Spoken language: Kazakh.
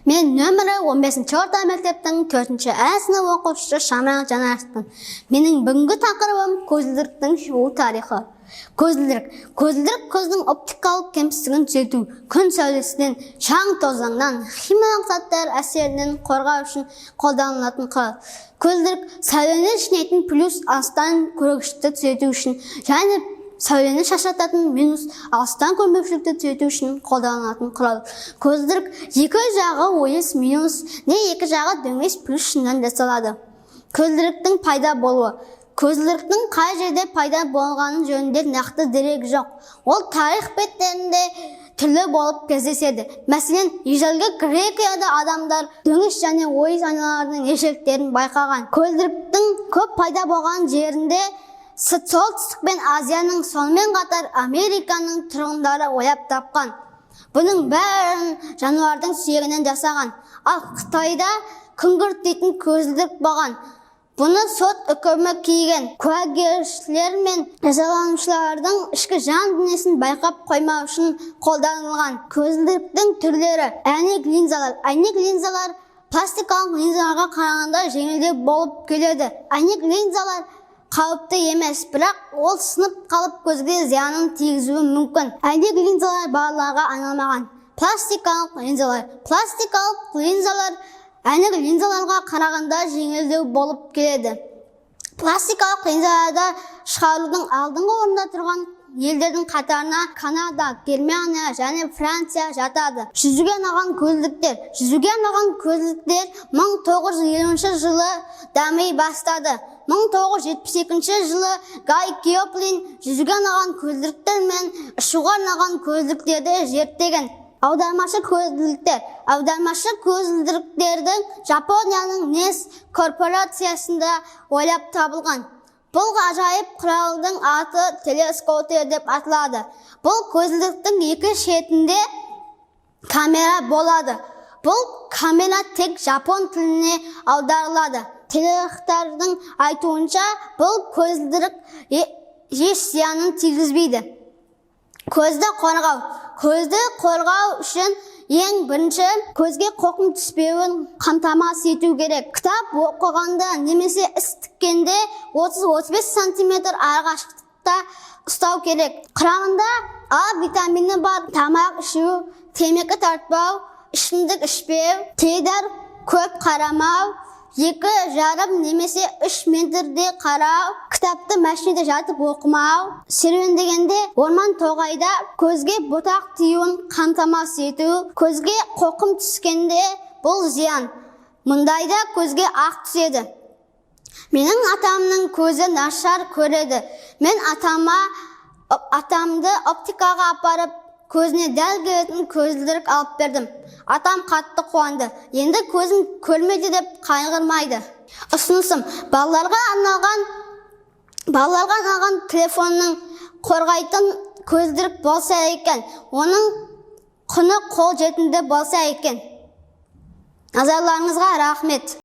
Мен нөмірі 15 орта мектептің 4 ә сынып оқушысы Шамран Жанаровпын. Менің бүгінгі тақырыбым – көзілдіріктің шығу тарихы. Көзілдірік. Көзілдірік – көздің оптикалық кемістігін түзету, күн сәулесінен, шаң тозаңнан, химиялық заттар әсерінен қорғау үшін қолданылатын құрал. Көзілдірік сәулені жинайтын плюс, алыстан көргіштікті түзету үшін және сәулені шашырататын минус, алыстан көрмеушілікті түзету үшін қолданылатын құрал. Көзілдірік екі жағы ойыс минус не екі жағы дөңес плюс шыннан жасалады. Көзілдіріктің пайда болуы. Көзілдіріктің қай жерде пайда болғаны жөнінде нақты дерек жоқ. Ол тарих беттерінде түрлі болып кездеседі. Мәселен, ежелгі Грекияда адамдар дөңес және ойыс айналардың ерекшеліктерін байқаған. Көзілдіріктің көп пайда болған жерінде Солтүстік пен Азияның, сонымен қатар Американың тұрғындары ойлап тапқан. Бұның бәрін жануардың сүйегінен жасаған. Ал Қытайда күңгірт дейтін көзілдірік болған. Бұны сот үкімі киген куәгершілер мен жазаланушылардың ішкі жан дүниесін байқап қоймау үшін қолданылған. Көзілдіріктің түрлері. Әйнек линзалар. Әйнек линзалар пластикалық линзаларға қарағанда жеңілдеу болып келеді. Әйнек линзалар қауіпті емес, бірақ ол сынып қалып, көзге зиянын тигізуі мүмкін. Әйнек линзалар балаларға арналмаған. Пластикалық линзалар. Пластикалық линзалар әйнек линзаларға қарағанда жеңілдеу болып келеді. Пластикалық линзаларды шығарудың алдыңғы орында тұрған елдердің қатарына Канада, Германия және Франция жатады. Жүзуге арналған көзілдіріктер. Жүзуге арналған көзілдіріктер 1950 жылы дами бастады. 1972 жылы Гай Киоплин жүзуге арналған көзілдіріктер мен ұшуға арналған көзілдіріктерді зерттеген. Аудармашы көзілдіріктер. Аудармашы көзілдіріктердің Жапонияның Нес корпорациясында ойлап табылған. Бұл ғажайып құралдың аты телескотер деп аталады. Бұл көзілдіріктің екі шетінде камера болады. Бұл камера тек жапон тіліне аударылады. Телехтардың айтуынша, бұл көзілдірік еш зиянын тигізбейді. Көзді қорғау. Көзді қорғау үшін ең бірінші көзге қоқым түспеуін қамтамасыз ету керек. Кітап оқығанда немесе іс тіккенде 30-35 сантиметр арақашықтықта ұстау керек. Құрамында А витамині бар тамақ ішу, темекі тартпау, ішімдік ішпеу, теледидар көп қарамау, 2,5 немесе 3 метрде қарау, кітапты машинада жатып оқымау, серуендегенде орман тоғайда көзге бұтақ тиюін қамтамасыз ету. Көзге қоқым түскенде бұл зиян. Мұндайда көзге ақ түседі. Менің атамның көзі нашар көреді. Мен атамды оптикаға апарып, көзіне дәл келетін көзілдірік алып бердім. Атам қатты қуанды. Енді көзім көрмейді деп қайғырмайды. Ұсынысым: балаларға арналған телефонның қорғайтын көзілдірік болса екен, оның құны қол жетімді болса екен. Назарларыңызға рахмет.